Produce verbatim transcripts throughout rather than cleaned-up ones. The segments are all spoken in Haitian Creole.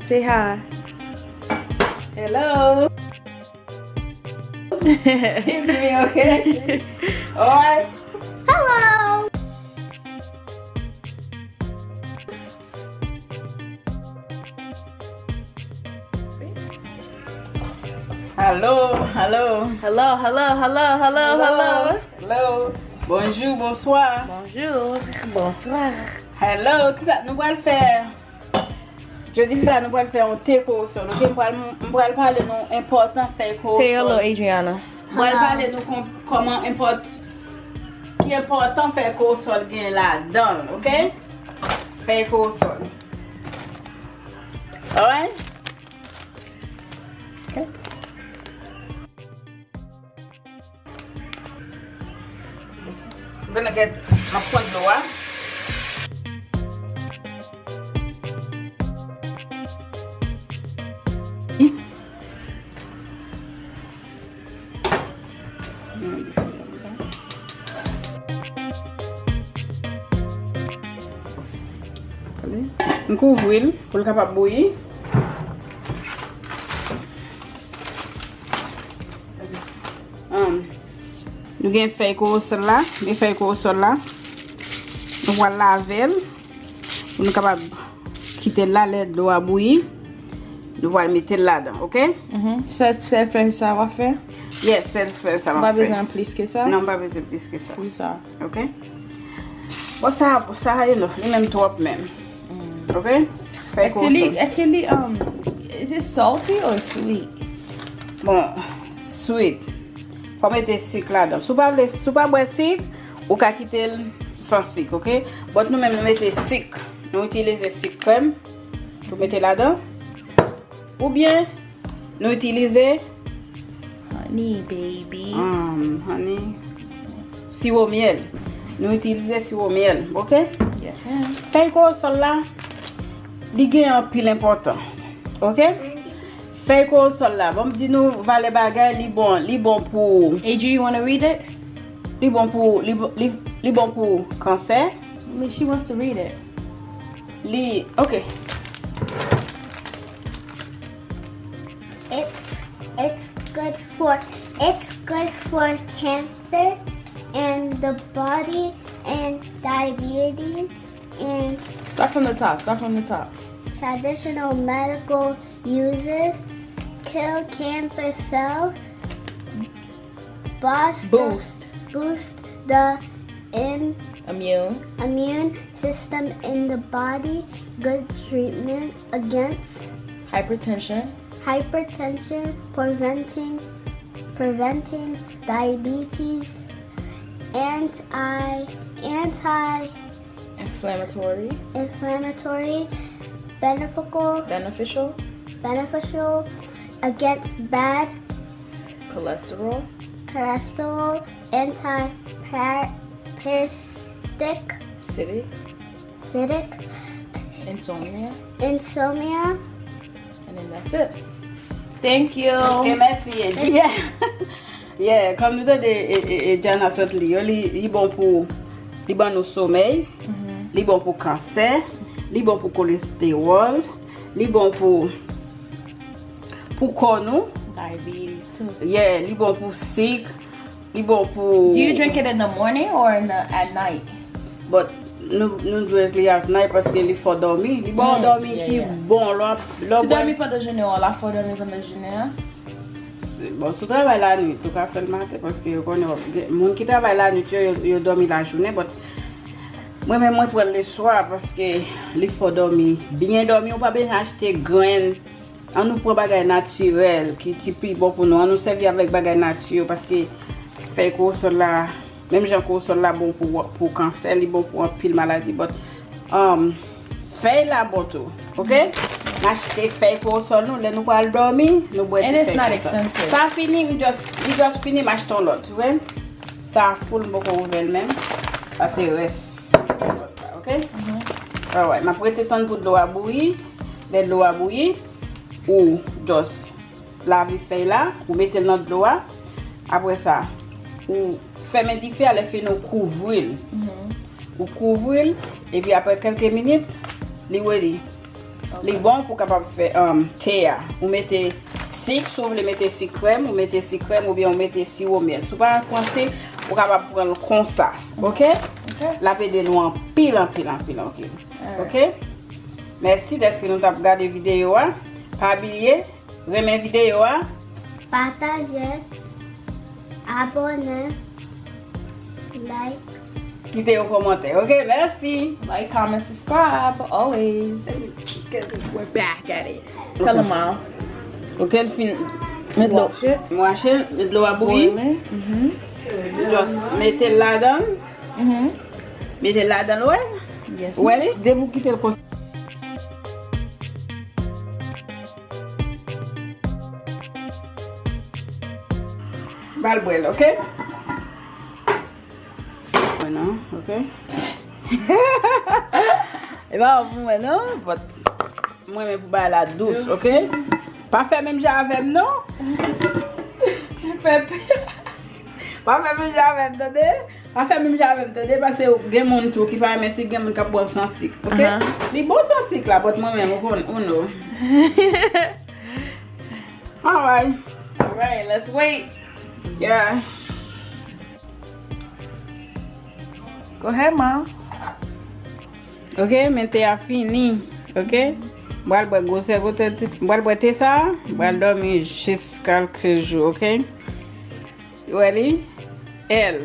Say hi. Hello. It's me, okay? Alright. Hello. Hello, hello. Hello, hello, hello, hello, hello. Hello. Bonjou, bonswa. Bonjou, bonswa. Hello, kisa nou pral fè? Jodi la nou pral fè yon te kowosòl, ok? M pral, m pral pale nou enpòtan fèy kowosòl. Say hello, Adriana. M pral pale nou kon- kòman enpòt, ki enpòtan fèy kowosòl gen ladan l, ok? Fèy kowosòl. Alright? Ok. I'm gonna get, m ap pran dlo a. M kouvri l pou l kapab bouyi. Um, nou gen fèy kowosòl la, gen fèy kowosòl la. Nou pral lave l pou nou kapab kite l la lè dlo a bouyi. Nou pral mete l ladan, ok? Mhm. Sèl, sèl fèy sa w ap fè? Yes, sèl fèy sa m Ou pa ap fè. Bezwen plis ke sa? Non, m pa bezwen plis ke sa. Pou sa. Ok? Bon, sa, sa enough, li menm twòp menm. Ok? Fèy Èske li, kowosòl. Èske li, um, is it salty or sweet? Bon, sweet. Fò mete sik ladan. Si w pa vle, si w pa bwè sik, ou ka kite l san sik, ok? But nou menm nou mete sik. Nou itilize sik krèm pou mete ladan. Oubyen nou itilize Honey, baby. um, honey, siwo myèl. Nou itilize siwo myèl, ok? Yes, ma'am. Fèy kowosòl la, li gen anpil enpòtans, ok? Fèy kowosòl la, bon, m di nou valè bagay, li bon, li bon pou, Adri, you wanna read it? Li bon pou, li, bon- li, li bon pou kansè. I mean, she wants to read it. Li, ok. It's it's good for it's good for cancer and the body and diabetes and Start from the top. Start from the top. Traditional medical uses kill cancer cell, boost Boost. boost the in Immune. immune system in the body, good treatment against Hypertension. hypertension, preventing preventing diabetes, anti anti Inflammatory. inflammatory, beneficial Beneficial. beneficial against bad Cholesterol. cholesterol, anti parasitic Acidic. acidic Insomnia. insomnia. And then that's it. Thank you. Ok, mèsi, Adri. Yeah. Yeah, kòm nou tande e, e, e, Jana sot li yo, li, li bon pou, li ban nou somèy, li bon pou kansè, li bon pou kolestewòl, li bon pou, pou kò nou, Diabetes too. yeah, li bon pou sik, li bon pou. Do you drink it in the morning or in the at night? But nou, nou dwe li at night paske li fè w dòmi. Li bon Mm, dòmi yeah, ki yeah. Bon lò, lò Tu dòmi pandan jounen an, la fò dòmi pandan jounen an. Bon, si w travay lanwit, ou ka fè l maten paske yo konnen w ap gen moun ki travay lanwit yo, yo, yo dòmi lajounen, but mwen menm mwen pran l leswa paske li fè w dòmi, byen dòmi, ou pa bezwen achte grenn. An nou pran bagay natirèl ki, ki pi bon pou nou. An nou sèvi avèk bagay nati yo paske fèy kowosòl la, menm jan kowosòl la bon pou, pou kansè, li bon pou anpil maladi, but um, fèy la bon tou, ok? M achte fèy kowosòl nou, lè nou pral dòmi, nou bwè And ti it's fèy not kowosòl. Expensive. Sa fini, m just, li just fini, m achte yon lòt, ou wè? Sa full, m poko ouvè l menm. Sa se rès. Ok? Alright, m ap rete tann pou dlo a bouyi. Lè dlo a bouyi, ou just lave fèy la, ou mete l nan dlo a. Apre sa, ou fèmen dife a, lè fini ou kouvri l. Ou kouvri l, epi apre kèlke minit, li ready. Li bon pou kapab fè um, te a. Ou mete sik, si w vle mete sik krèm, ou mete sik krèm oubyen ou mete siwo myèl. Si w pa pran sik, ou kapab pran l konsa. Oke? L ap ede nou anpil, anpil, anpil, anpil. Oke? Mèsi dèske nou t ap gade videyo a. Pa bliye, renmen videyo a. Pataje, abòne, like. Kite yon kòmantè, oke? Mèsi. Like, comment, subscribe, always. We're back at it. Tell them all. Oke, l fin. Met dlo. Wash it. Wash it, met dlo a bouyi. Boil it. Mm-hmm. Just mete l ladan. Mm-hmm. Mete l ladan, wè? Yes, ma'am. Wè li? Depi w kite l konsa. Ba l bwè l, oke? Mwen non, oke? E pa pou mwen non, but mwen men pou bay la dous, oke? Pa fè menm jan avè m non. Fè p- Pa fè menm jan avè m, tande? Pa fè menm jan avè m, tande? Paske gen moun tou ki pa renmen sik, gen moun k ap bwè l san sik, oke? Aha. Li bon san sik la, but mwen menm, ou konn, ou know. Alright. Alright, let's wait. Yeah. Go ahead, mom. Oke, men te a fini. Oke? M pral bwè gwosè kote, m pral bwè te sa, m pral dòmi jiska kèk jou, oke? Ou wè li? L.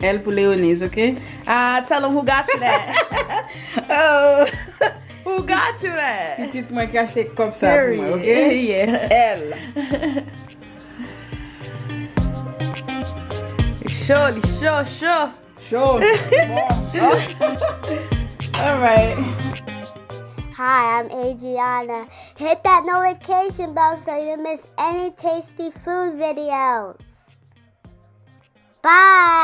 L pou Leonice, oke? Ah, tell him who got you that. Oh. Who got you that? Pitit mwen ki achte kòb sa pou mwen, oke? Period. Yeah. L. Li cho, li cho, cho. Cho. Bon. All right. Hi, I'm Adriana. Hit that notification bell so you don't miss any tasty food videos. Bye.